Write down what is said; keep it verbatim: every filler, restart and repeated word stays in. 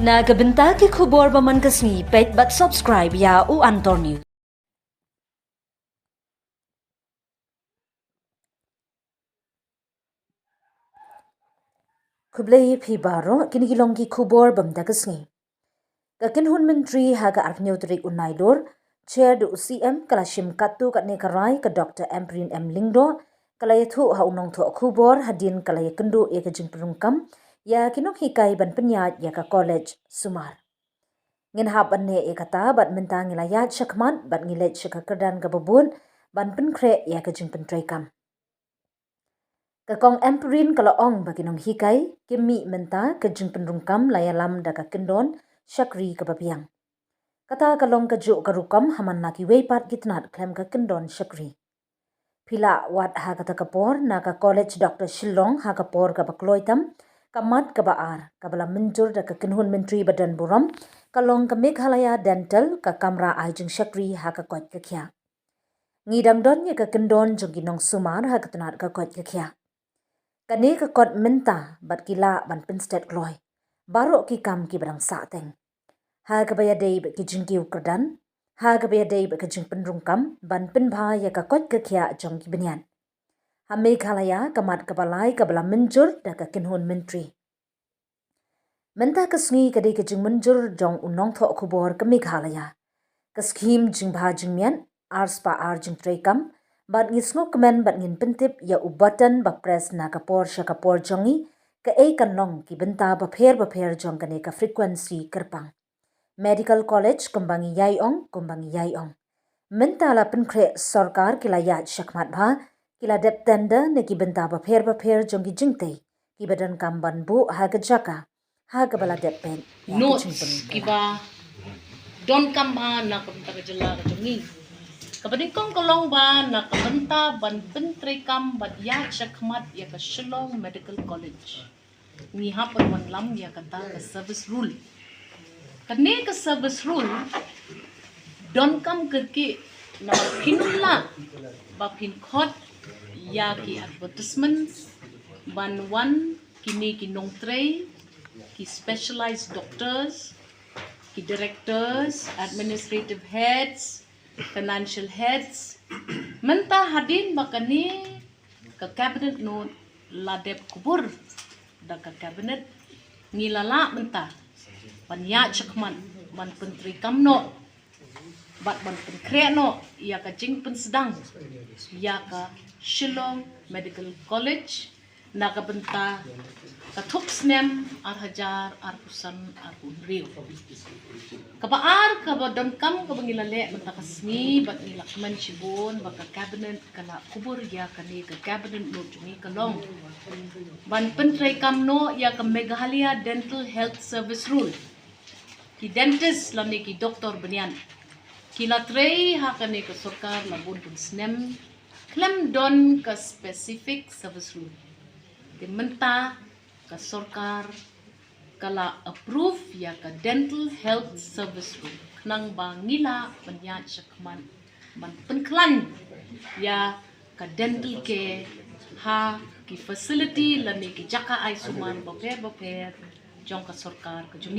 Na ka bynta ki khubor ba man ka sngi, peit bad subscribe ïa U Antor News. Khublei phi baroh, kine ki long ki khubor ba mynta ka sngi. Ka kynhun myntri ha ka arphew tarik u Nailur, chair da u C M, ka la shim katto katne ka rai ka Doctor Ampareen M Lyngdoh, ka la ïathuh ha u nongthoh khubor hadien ka la ïakynduh ïa ka jingpynrung kam ïa ki nonghikai ban pynïaid ïa ka college sumar. Ngin hap ban neh ïa kata bad mynta ngi la ïaid shakhmat bad ngi leit sha ka kyrdan kaba bud ban pynkhreh ïa ka jingpyntrei kam. Ka Kong Ampareen ka la ong ba ki nonghikai kim mih mynta, ka jingpynrung kam la ïalam da ka kyndon shakri kaba biang. Kata ka long kajuh ka rukom ha man la kiwei pat ki tnat khlem ka kyndon shakri. Phi lah wad ha kata ka por na ka College Doctor Shillong ha ka por kaba kloi tam, ka mat kaba ar kaba la mynjur da ka kynhun myntri ba don burom ka long ka Meghalaya Dental, ka kamra ai jingshakri ha ka koit ka khiah. Ngi dang don ïa ka kyndon jong ki nongsumar ha ka tnat ka koit ka khiah. Kane ka kot mynta bad ki lah ban pynstet kloi baroh ki kam kiba dang sahteng, ha kaba ïadei bad ki jingkiew kyrdan, ha kaba ïadei bad ka jingpynrung kam ban pynbha ïa ka koit ka khiah jong ki bniat. Ha Meghalaya, ka mat kaba lai kaba la mynjur da ka kynhun myntri. Mynta ka sngi ka dei ka jingmynjur jong u nongthoh khubor ka Meghalaya. Ka skhim jingbha jingmiat, ar spah ar jingtrei kam, bad ngi sngewkmen bad ngin pyntip ïa u button ba press na ka por sha ka por jong ngi, kaei kan long ki bynta bapher bapher jong kane ka frequency kyrpang. Medical College, kumba ngi ïai ong, kumba ngi ïai ong. Mynta la pynkhreh sorkar, ki la ïaid shakhmat bha, ki la dep tender na ki bynta bapher bapher jong ki jingtei kiba donkam ban buh ha ka jaka ha kaba la dep peit ïa ka notes jingpynrung kiba donkam bha na ka bynta ka jylla ka jong ngi. Kaba nyngkong ka long ba na ka bynta ban pyntreikam bad ïaid shakhmat ïa ka Shillong Medical College, ngi hap ban wanlam ïa kata ka service rule. Kane ka service rule donkam kyrkieh namar phin ym lah ba phin khot ïa ki advertisements ban wan kine ki nongtrei, ki specialized doctors, ki directors, administrative heads, financial heads. Mynta hadien ba kane ka cabinet note la dep kubur da ka cabinet, ngi la lah mynta ban ïaid shakhmat ban pyntreikam noh bad ban pynkhreh noh ïa ka jingpynsdang ïa ka Shillong Medical College na ka bynta ka thup snem ar hajar arphew san arphew hynriew. Kaba ar kaba donkam kaba ngi la leh mynta ka sngi bad ngi la kmen shibun ba ka cabinet ka la kubur ïa kane ka cabinet note jong ngi ka long ban pyntreikam noh ïa ka Meghalaya Dental Health Service Rule. Ki dentist lane ki doktor bniat ki la trei ha kane ka sorkar la bun bun snem khlem don ka specific service rule. Te mynta ka sorkar ka la approve ïa ka Dental Health Service Rule khnang ba ngi lah ban ïaid shakhmat ban pynkhlaiñ ïa ka dental care ha ki facility lane ki jaka ai sumar bapher bapher jong ka sorkar ka jong